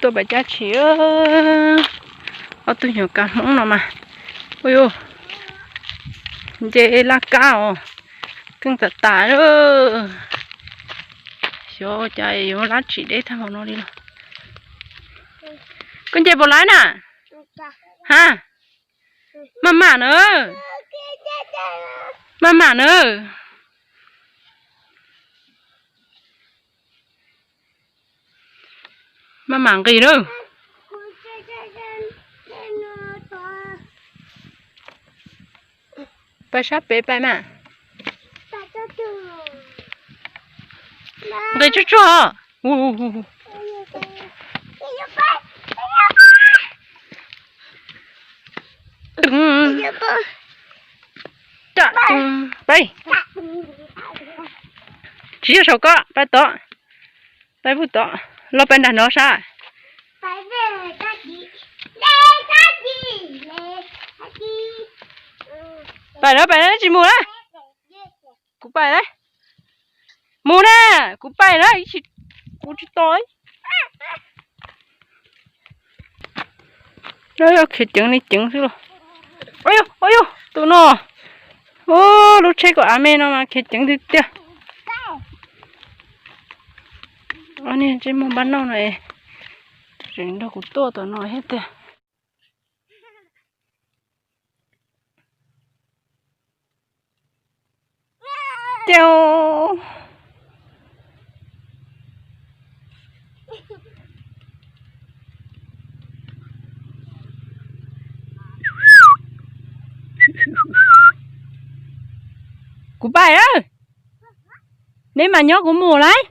Tuaj pais cab tshis, ob tug nyuam kav Hmoob no mas, ua, nce laj kab os, keej tas tas. Xyov cas yuav lab tsis deb tag npaum no li los. Koj nce puas laib na? Ha, maj mam na, maj mam na. Maj mam nqis na. Pais sab pem pais mas. Nqis tsuag tsuag. Pais. Tsis yog saum ko, pais tod. Pais pub tod, los pais nram no sab. Pais na, pais na, tsis mus na. Kuv pais na. Mus na, kuv pais na, kuv tsis tos. Khiav ceev li ceev xwb los. Ua yog, ua yog, tus no. Ua, lub tsheb kom av me no mas khiav ceev tiag tiag. Ob niag ntsej muag npab nauj no, tseem nrog kuv tuaj tom no thiab tiag. Tiag. Kuv pais, neb mam nyob kuv mus lauj.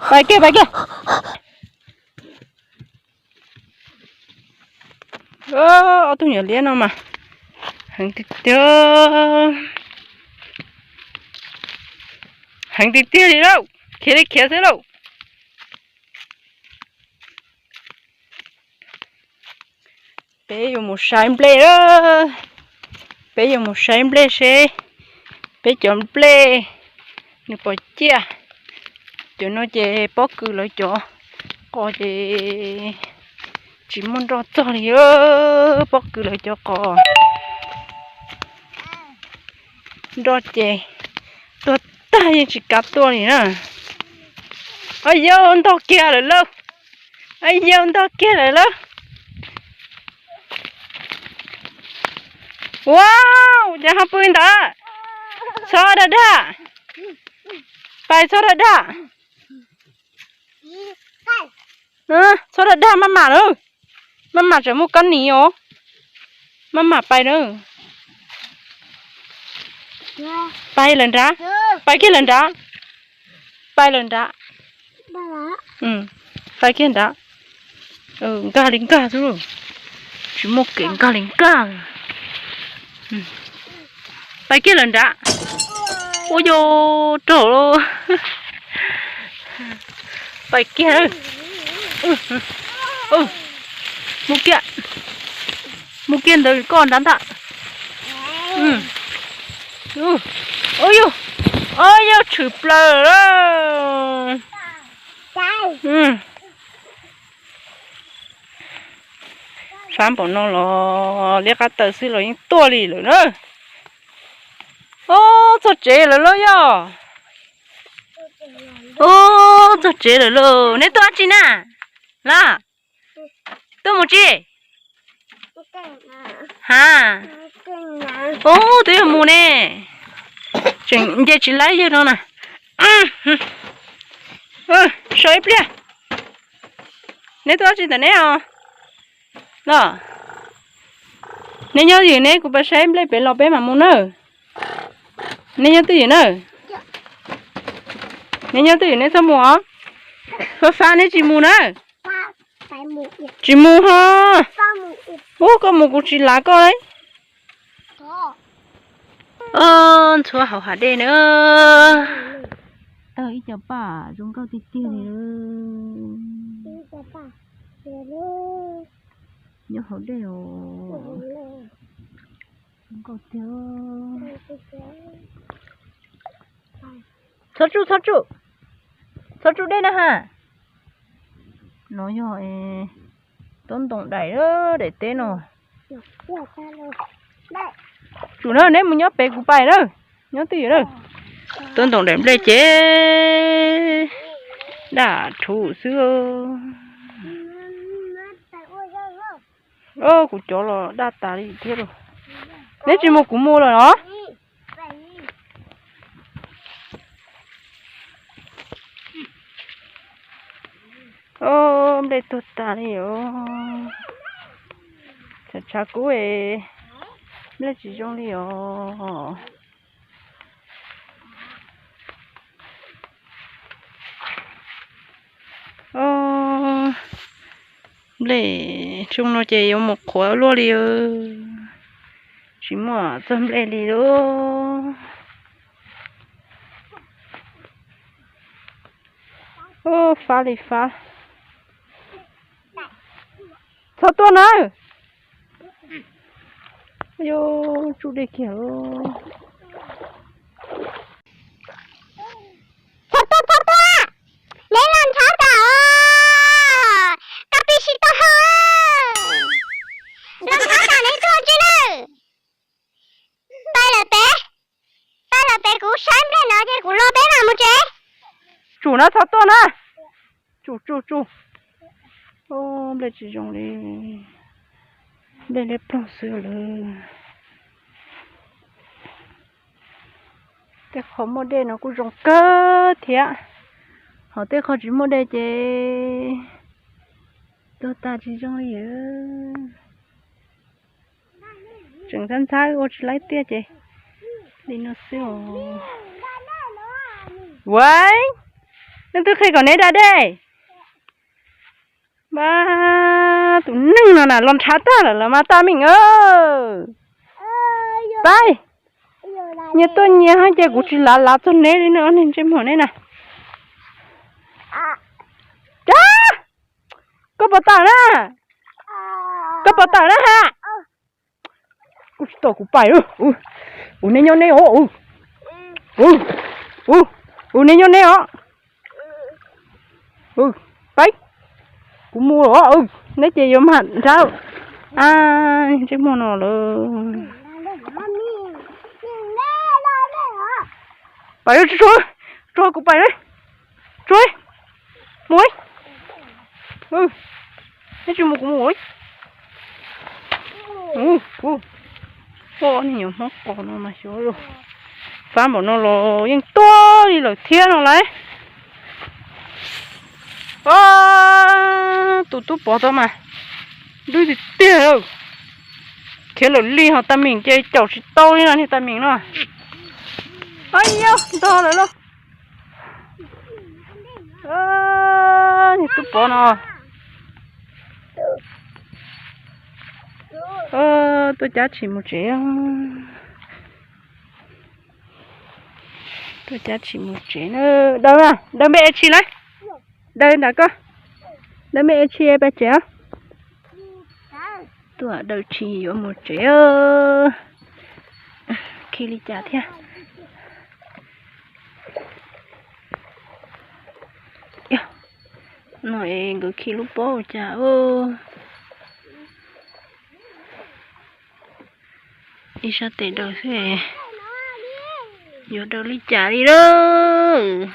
Pais kiag, pais kiag. Ob tug nyuam liab no mas heev tiag tiag, heev tiag tiag li lauj, khiav li khiav xwb lauj. Peb yuav mus saib nplej, peb yuav mus saib nplej seb peb cov nplej nws puas ciaj. Cov no ces pob kws lawv cov qos ces tsis muaj nroj txog li, pob kws lawv cov qos nroj ces tuag tag yeej tsis kav tuaj li na. Au yau, ntog kiag lawm lauj. Au yau, ntog kiag lawm lauj. Ua, cas ho pw ntawd? Txhob dag dag. Pais txhob dag dag. Txhob dag dag maj mam na. Maj mam tseem muaj kab nis os. Maj mam pais na. Pais lawm nrad. Pais kiag lawm nrad. Pais lawm nrad. Pais kiag nrad. Nkag li nkag xwb, tsis muaj kev nkag li nkag. Pais kiag lawm nrad. Ua yau, raug lauj. Pais kiag. Mus kiag, mus kiag ntawd koj nrad ntag. Ua yau, ua yau, tshwm plaws lawm. Fab npaum no los liab qab taw xwb los yeej tuaj li lawm na. Ob, txog tsev lawm lauj yog. Ob, txog tsev lawm lauj. Neb tuaj dab tsi na? Laj, tuaj mus tsi? Ha. Ub, twb yuav mus ne. Tseem nce tsis laib yawg no na. Sau ib pliag. Neb tuaj dab tsi ntawm neb os? No, neb nyob twj ywm, neb, kuv pais saib nplej pem los peb mam mus nawb. Neb nyob twj ywm na. Neb nyob twj ywm, neb txhob mus os. Fab fab, neb tsis mus na. Tsis mus ho. Ub, koj mus kuv tsis lav koj lauj. Ntxhuav hauv hav dej na. Tau ib co paj zoo nkauj tiag tiag li. Nyob hauv dej os. Txhob tsuj, txhob tsuj, txhob tsuj dej na ha. No yog tuab ntoos daim, daim teb no. Tsum na, neb mus nyob pem kuv pais na, nyob twj ywm na. Tuab ntoos daim nplej ces daj rhuv xwb. Kuv cov los daj tas li thiab lauj. Neb tsis mus kuv mus lawm los? Nplej tuag tas li os. Tshav tshav kub, nplej tsis zoo li os. Nplej xyoo no ces yuav mus qhuav luaj li, tsis muaj txog nplej li lauj. Fab li fab. Txhob tuaj na. Yuav tsuj dej kiag. Txhob tuaj, txhob tuaj, neb los ntshav tas os, koj pib sib tau ho, los ntshav tas neb tuaj tsi lawm. Pais lawm peb, pais lawm peb, kuv saib nplej no ces kuv los peb mam mus tsev. Tsum na, txhob tuaj na. Tsum, tsum, tsum. Nplej tsis zoo li, nplej liab ploog xwb lawm. Tej qhov muaj dej no kuj zoo kawg thiab, ho tej qhov tsis muaj dej ces tuag tas tsis zoo li. Tseem ntxhab ntxhab ua tsis laib tiag ces li no xwb os. Ua, leej twg qhia kom neb da dej? Mas tus neeg no na los ntshav tag lawm los mas tab meeg. Pais, nyias tuaj nyias ho ces kuv tsis lav lav txog neb li no, niag ntsej muag neb na. Cas koj puas tawm na? Koj puas tawm na ha? Kuv tsis tau, kuv pais. Ua neb nyob neb os. Ua neb nyob neb os. Pais, kuv mus lawm. Neb ces yuav mag nrab. Ntsej muag no lawm. Pais, tsuag, tsuag, kuv pais. Tsuag, mus. Neb tsis mus kuv mus. Ua, niag nyuam hmoob qos no mas xyov, fab npaum no los yeej tuag li lawm thiab no lauj. Tus tub pov tau mas dub tiag tiag lawm. Khiav lawm li ho tas meem ces caum tsis tau li no niag tas meem no. Ab yog ntog lawm lauj. Niag tub pov no tuaj cab tshis mus tsev. Tuaj cab tshis mus tsev na. Daws, daws npe es tshis na. Daws nram koj. Daws npe es tshis pais tsev. Tuaj daws tshis yuav mus tsev. Khi li cas thiab? No es nkawd khi lub pob ua cas. Ib sab tes daws xwb, yuav daws li cas li lawm.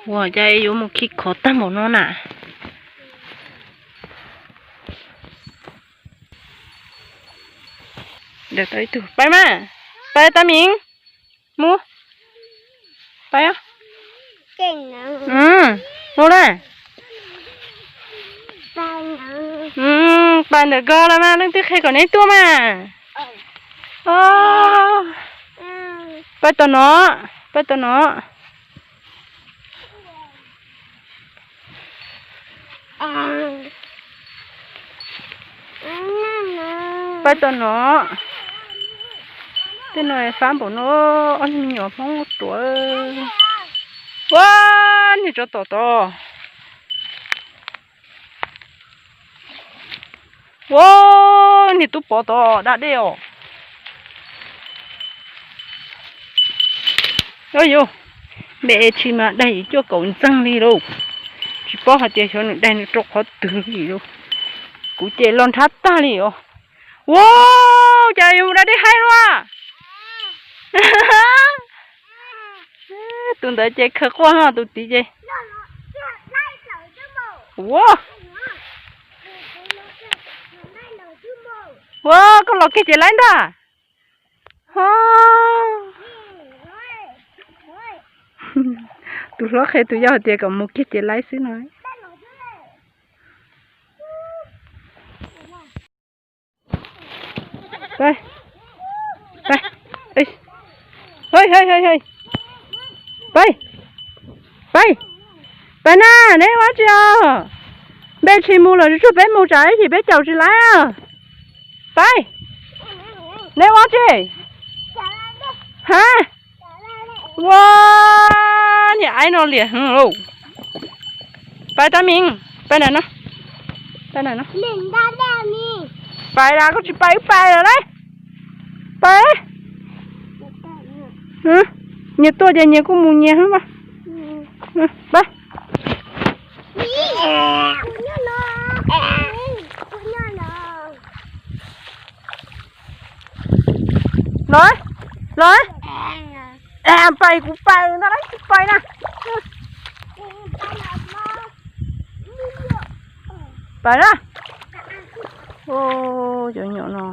Ua cas yuav mus khi khov tag npaum no na. Daws tau ib tug, pais mas, pais tas meem, mus, pais. Mus na. Pais ntawm ko los mas, leej twg qhia kom neb tuaj mas. Pais tom no, pais tom no. Pais tom no. Tej no fab npaum no, ob niag me nyuam Hmoob ruam. Ua, niag tsov tom tod. Ua, niag tub pov tod da dej os. Yuav, npe tshis mas daig cuaj kaum ntxeeg li lauj. Tsis paub hais tias xyov nws daig nws rau qhov twg li lauj. Kuv ces los nrhab tag li os. Ua, cas yuav mus da dej haib luaj. Tus ntawd ces khaws quaj no, tus tid ces. Ua, ua, koj los kiag ces laib ntag. Tus hlob qhia tus yau hais tias kom mus kiag ces laib xwb no. Pais, pais, pais, pais, pais na, neb ua tsi os? Npe tshis mus lawm, tsuag tsuag peb mus tsam ib chim peb caum tsis laib. Pais, neb ua tsi? Ha, ua, niag aib no liam lauj. Pais Tag Mim, pais ntawm no, pais ntawm no. Pais las, koj tsis pais wb pais lawm lauj. Pais. Nyias tuaj ces nyias kuj mus nyias. Pais. Los, los. Pais, kuv pais ntag, tsis pais na. Pais na. Cov nyuam no.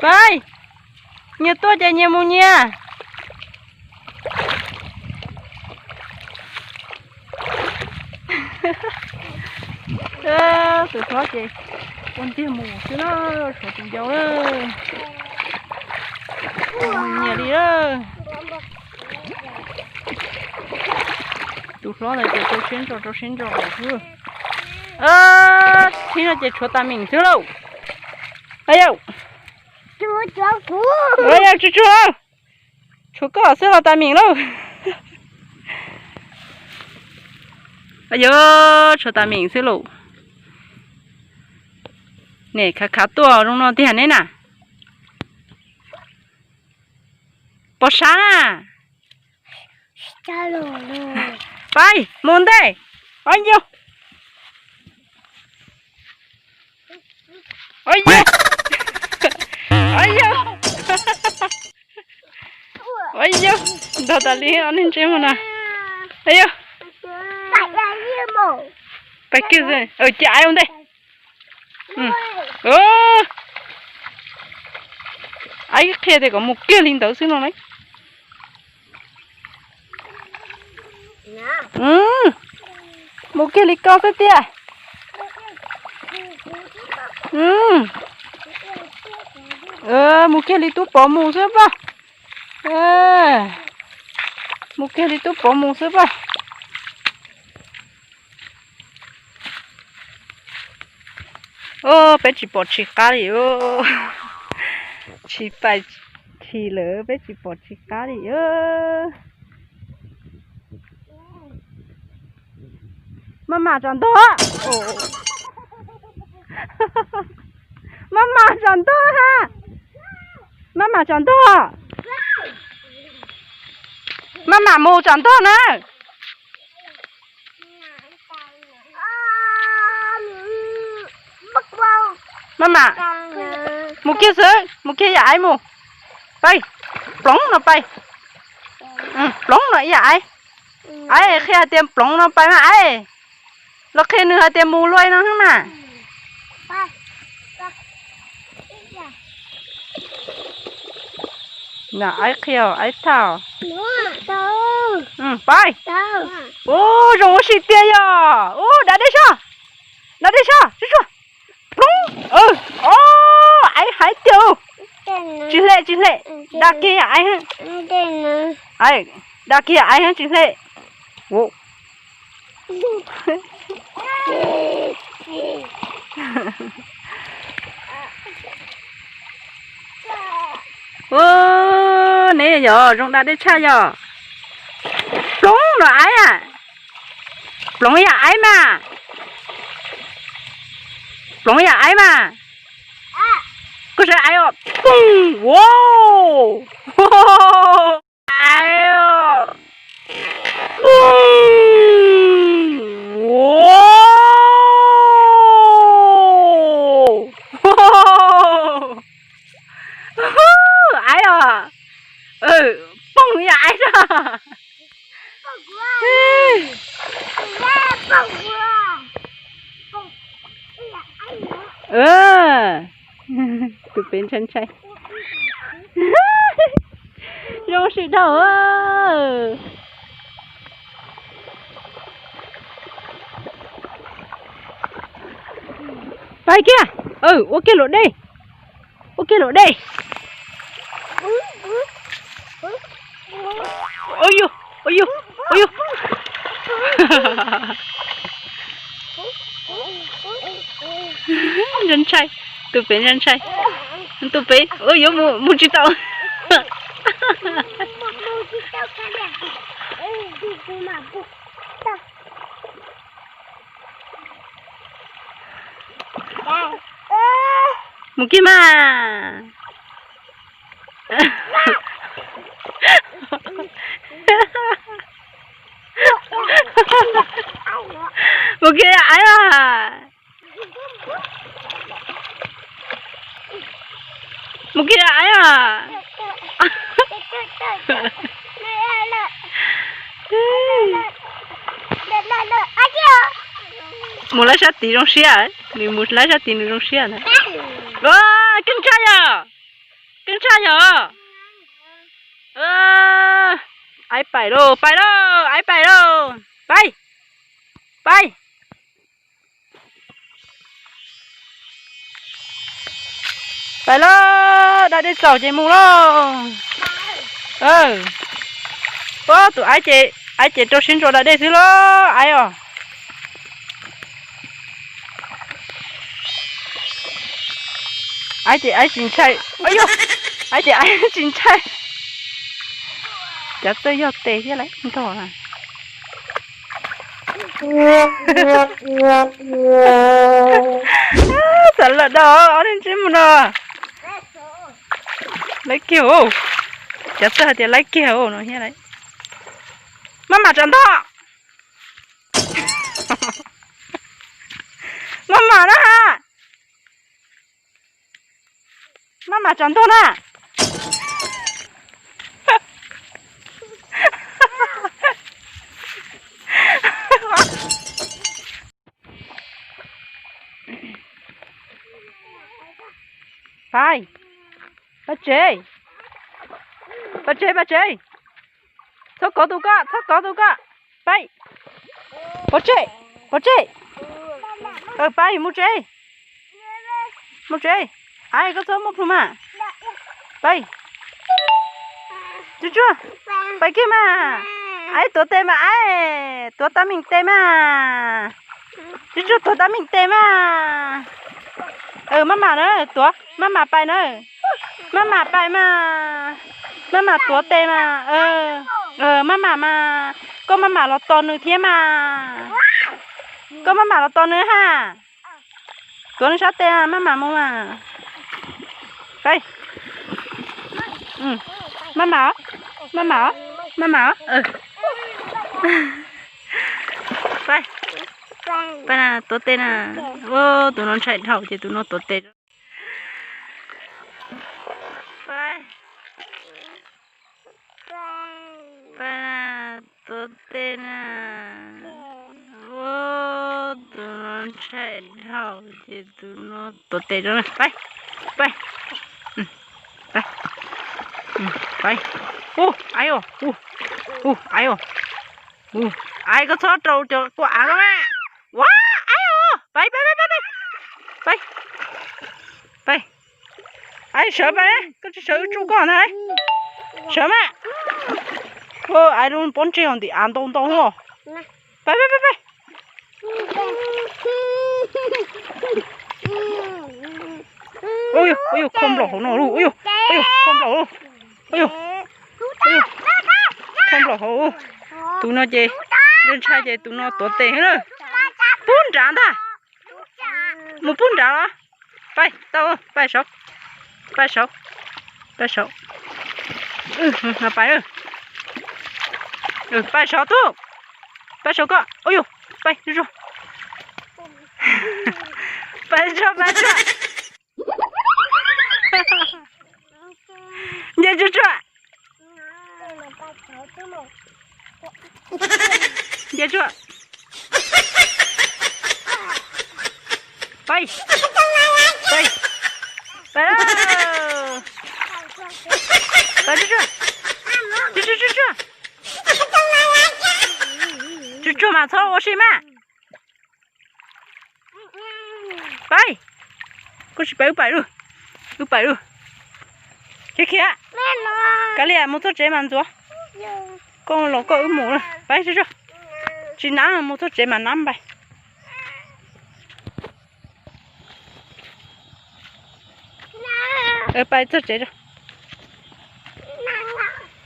Pais, nyias tuaj ces nyias mus nyias. Tus hlob ces ua ntiag mus xwb na, tshuav tus yau na. Nyias li. Tus hlob ntawd ces rau siab ntso rau siab ntso xwb. Thib no ces tshuav Tag Mim xwb lauj. Yau, tsuag tsuag, tshuav koj xwb los Tag Mim lauj. Yog, tshuav Tag Mim xwb lauj. Nim khav khav tuaj zoo no tiag neb na. Pov sab na. Pais mus ntej. Yog, yog, yog, ntog tas li ob neeg ntsej muag na. Yog, pais kiag, cia aib ua ntej. Aib qhia tias kom mus kiag li ntawd xwb no lauj. Mus kiag li ko xwb tiag. Mus kiag li tub pov mus xwb pab. Mus kiag li tub pov mus xwb pab. Peb tsis pom tsis qab li. Tsis pais chim lawm, peb tsis pom tsis qab li. Maj mam tsam ntog. Maj mam tsam ntog ha. Maj mam tsam ntog. Maj mam mus tsam ntog na. Maj mam mus kiag xwb, mus kiag yam aib mus. Pais, ploov no pais. Ploov no ib yam aib. Aib qhia hais tias ploov no pais mas aib. Los qhia nws hais tias mus luaj no na. Aib qhia, aib thaj. Pais. Ub, zoo ua si tiag yog. Ub, da dej soj. Da dej soj, tsuag tsuag. Ploov. Aib hais tiag. Tsis hle, tsis hle. Da kiag yam aib. Da kiag yam aib tsis hle. Ub. Ua, neb yog zoo da dej tshaj yog. Ploov los aiv a. Ploov yog aiv mas. Ploov yog aiv mas. Koj saib aiv os. Pum, wow. Aiv os. Pum, wow. Aiv os. Pum yog aiv os. Tus pem ntshai ntshai. Zoo sib dhau. Pais kiag. Ua kiag luam dej. Ua kiag luam dej. Ua yus, ua yus, ua yus. Ntshai ntshai, tus pem ntshai ntshai. Tus pem yuav mus mus tsis tau. Mus kiag mas. Mus kiag aiv os. Mus kiag aiv os. Mus laib sab tid zoo siab, nws mus laib sab tid nws zoo siab ntag. Keej tshaj yog, keej tshaj yog. Aiv pais lauj, pais lauj, aiv pais lauj. Pais, pais. Pais lauj, da dej txaus ces mus lauj. Ua tus aiv ces, aiv ces rau siab ntso da dej xwb lauj aiv os. Aiv ces aiv tsis ntshai. Yog, aiv ces aiv tsis ntshai. Cov txawj yog tes thiab lawm ntog. Xav lawm da, ob niag ntsej muag no. Laib kiag os. Cov txawj hais tias laib kiag os no thiab lawm. Maj mam tsav ntog. Maj mam na ha. Maj mam tsav ntog na. Pais, pais tsev, pais tsev, pais tsev. Txhob kov tus koj, txhob kov tus koj. Pais, pov tseg, pov tseg. Pais mus tsev, mus tsev. Aiv, koj txhob muaj plhu mas. Pais, tsuag tsuag, pais kiag mas. Aiv, tuav tes mas aiv, tuav tab meeg tes mas. Tsuag tsuag, tuav tab meeg tes mas. Maj mam na, tuav, maj mam pais na. Maj mam pais mas, maj mam tuav tes mas. Maj mam mas, koj maj mam los tos nws thiab mas. Koj maj mam los tos nws ha. Tuav nws sab tes, maj mam mus mas. Pais, maj mam, maj mam, maj mam. Pais, pais na, tuav tes na. Ua, tus no ntshai dhau ces tus no tuav tes. Pais, pais na, tuav tes na. Ua, tus no ntshai dhau ces tus no tuav tes rau na. Pais, pais, pais, pais. Ua, aiv os, ua, aiv os. Aiv, koj txhob rau cov kua av ko mas. Ua, aiv os, pais, pais, pais, pais, pais. Aiv, sawv pais, koj tsis sawv wb tsuj koj ntag. Sawv mas. Aiv, lub pob ntseg hauv ntim av ntau ntau os. Pais, pais, pais, pais. Ua yog, ua yog, kho nplaum hauv no lauj, ua yog, ua yog, kho nplaum lauj, ua yog, ua yog, kho nplaum hauv. Tus no ces ntshai ntshai ces tus no tuav tes xwb na. Pub nrad ntag. Mus pub nrad los? Pais tau, pais saud, pais saud, pais saud, pais, pais saud tub, pais saud koj, ua yus, pais, pais tsuag, pais tsuag, nce tsuag tsuag, nce tsuag, pais, pais, pais, pais tsuag tsuag, tsuag tsuag tsuag, tsuag tsuag mas txhob ua si mas. Pais, koj tsis pais wb pais lauj, wb pais lauj. Khiav khiav, kav liam mus txog tsev mas ntxuav. Koj los koj wb mus, pais tsuag tsuag. Tsis nab mus txog tsev mas nab pais. Pais txog tsev.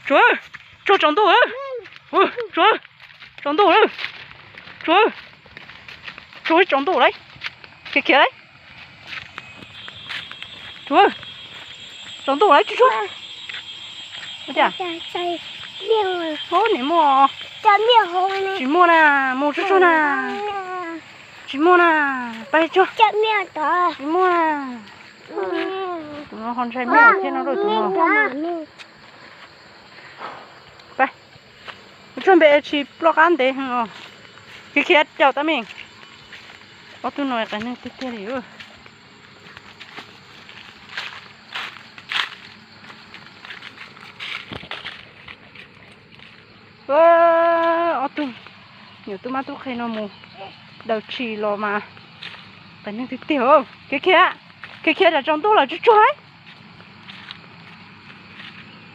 Tsuag, tsuag tsaus ntuj lawm. Tsuag, tsaus ntuj lawm. Tsuag, tsuag tsaus ntuj lawm. Khiav khiav lawm. Tsuag, tsaus ntuj lawm tsuag tsuag. Ub, niam muaj. Tsis muaj na, mus tsuag tsuag na. Tsis muaj na, pais tsuag. Tsis muaj na. Tus no ho ntshai miaj thiab no lauj tus no. Pais, tsuag npe tsis ploj qab ntev. Khiav khiav caum tab meeg. Ob tug no qias neeg tiag tiag li. Ob tug nyuam tub mab tub qhe no mus daws tshis los mas qias neeg tiag tiag. Khiav khiav, khiav khiav, tsam tsaus ntuj lawm tsuag tsuag.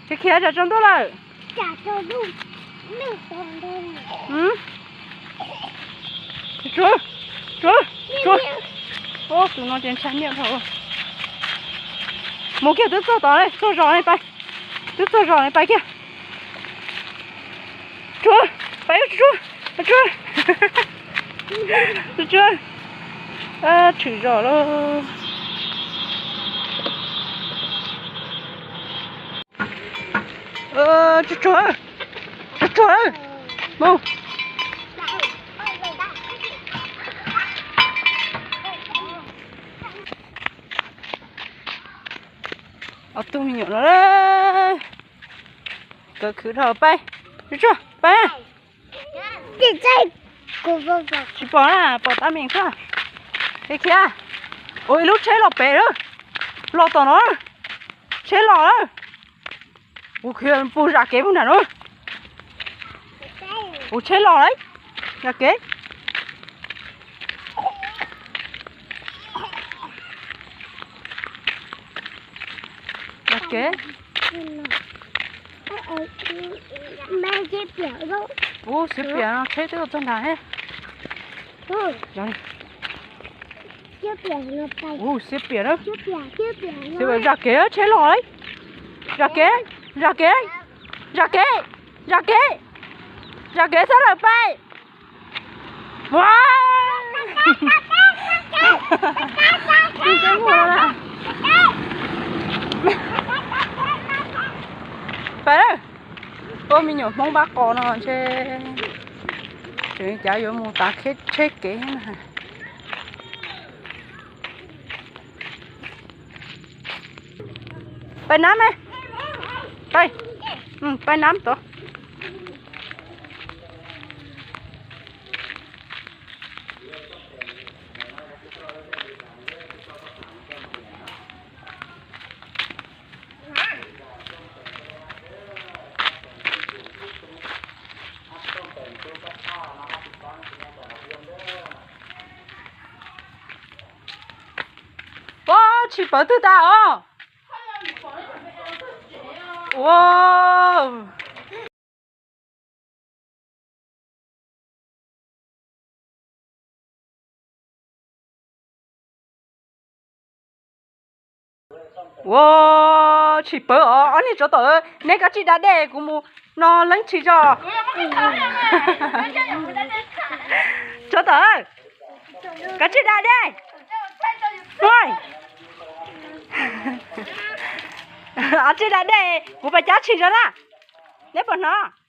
Khiav khiav, tsam tsaus ntuj lawm. Tsuag, tsuag, tsuag. Tus no ces ntshai miaj dhau. Mus kiag twb txog tod, txog zos ne pais. Twb txog zos ne pais kiag. Tsuag, pais tsuag, tsuag, tsuag, tshwm zos lauj. Tsuag tsuag, tsuag tsuag, mus. Ob tug me nyuam no, kawg khwv dhau, pais, tsuag tsuag, pais. Tsis pom na, pom tab meeg xwb. Khiav khiav. Ua ib lub tsheb los pem lawm. Los tom no. Tsheb los lawm. Ua khiav puag zam kev puag nram no. Ua tsheb los lawm. Zam kev. Zam kev. Ub, xiab piam no tsheb twb txog nrad thiab. Ub, xiab piam na. Zam kev, tsheb los lawm. Zam kev, zam kev, zam kev, zam kev, zam kev txhob lawm pais. Pais, ua me nyuam Hmoob Vaj Qos no ntshe tseem cav yuav mus tav tsheb kev na. Pais nab me, pais, pais nab tod. Ua tshis pawv twg tas os. Ua Ua, tshis pawv os, ob niag tsov tom, neb kav tsij da dej kuv mus no leeb tshis tso. Tsov tom, kav tsij da dej. Kav tsij da dej, kuv pais cab tshis tso na. Neb puas hnov?